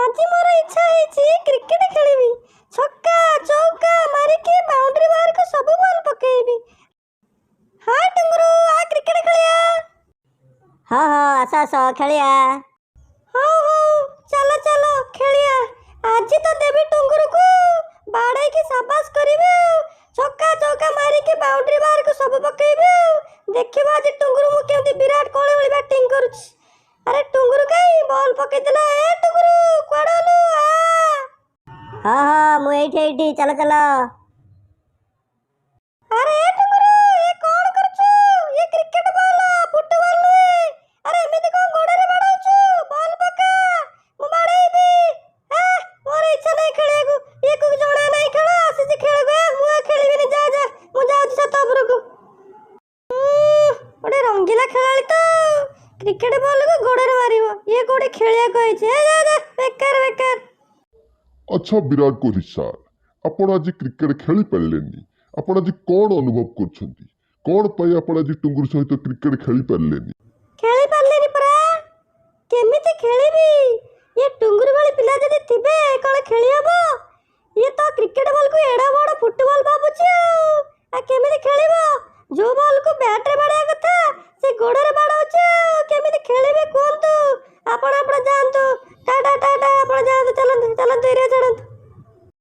ଆଜି ମୋର ଇଚ୍ଛା ହେଇଛି କ୍ରିକେଟ ଖେଳିବି। ଛକା ଚୌକା ମାରିକି ବାଉଣ୍ଡ୍ରି ବାହାରକୁ ସବୁ ବଲ୍ ପକେଇବି। ହଁ ଟୁଙ୍ଗୁରୁ, ଆ କ୍ରିକେଟ ଖେଳିବା। ହଁ ହଁ, ଆସ ଆସ, ଖେଳିବା। ହଉ ହଉ, ଚାଲ ଚାଲ, ଖେଳିବା। ଆଜି ତ ଦେବି ଟୁଙ୍ଗୁରୁକୁ ବାଡ଼େଇକି ସାବାସ କରିବି ଆଉ ଛକା ଚୌକା ମାରିକି ବାଉଣ୍ଡ୍ରି ବାହାରକୁ ସବୁ ପକେଇବି। ଆଉ ଦେଖିବ ଆଜି ଟୁଙ୍ଗୁରୁ ମୁଁ କେମିତି ବିରାଟ କୋହଲି ଭଳି ବ୍ୟାଟିଂ କରୁଛି। ଆରେ, ଟୁଙ୍ଗୁରୁ କାଇଁ? ବଲ୍ ପକେଇଦେଲା। ଏ ଟୁଙ୍ଗୁରୁ, କୁଆଡ଼େ ଗଲୁ? ଆ। ହଁ ହଁ, ମୁଁ ଏଇଠି ଏଇଠି, ଚାଲ ଚାଲ। ଆରେ ଏ ଟୁଙ୍ଗୁରୁ, ଏ କଣ କରୁଛୁ? ଇଏ କ୍ରିକେଟ ବଲ୍, ଫୁଟବଲ ନୁହେଁ। ଆରେ, ଏମିତି କଣ ଗୋଡ଼ରେ ବାଡ଼ଉଛୁ? ବଲ୍ ପକା, ମୁଁ ବାଡ଼େଇବି। ଆ, ମୋର ଇଚ୍ଛା ନାହିଁ ଖେଳିବାକୁ। ଇଏକୁ ଜଣା ନାହିଁ ଖେଳ, ଆସିଛି ଖେଳକୁ। ଏ, ମୁଁ ଆଉ ଖେଳିବିନି। ଯା ଯା, ମୁଁ ଯାଉଛି ଛାତ ଉପରକୁ। ଗୋଟେ ରଙ୍ଗିଲା ଖେଳାଳି ତ କ୍ରିକେଟ ବଲକୁ ଗୋଡ଼ରେ ମାରିବ। ଇଏ କୋଉଠି ଖେଳିବାକୁ ଆଇଛି? ଏ ଯା ଯା, ବେକାର ବେକାର। ଆଚ୍ଛା ବିରାଟ କୋହଲି ସାର୍, ଆପଣ ଆଜି କ୍ରିକେଟ ଖେଳି ପାରିଲେନି। ଆପଣ ଆଜି କ'ଣ ଅନୁଭବ କରୁଛନ୍ତି? କ'ଣ ପାଇଁ ଆପଣ ଆଜି ଟୁଙ୍ଗୁରୁ ସହିତ କ୍ରିକେଟ ଖେଳି ପାରିଲେନି? ଖେଳି ପାରିଲିନି ପରା। କେମିତି ଖେଳିବି? ଇଏ ଟୁଙ୍ଗୁରୁ ଭଳି ପିଲା ଯଦି ଥିବେ, କ'ଣ ଖେଳି ହବ?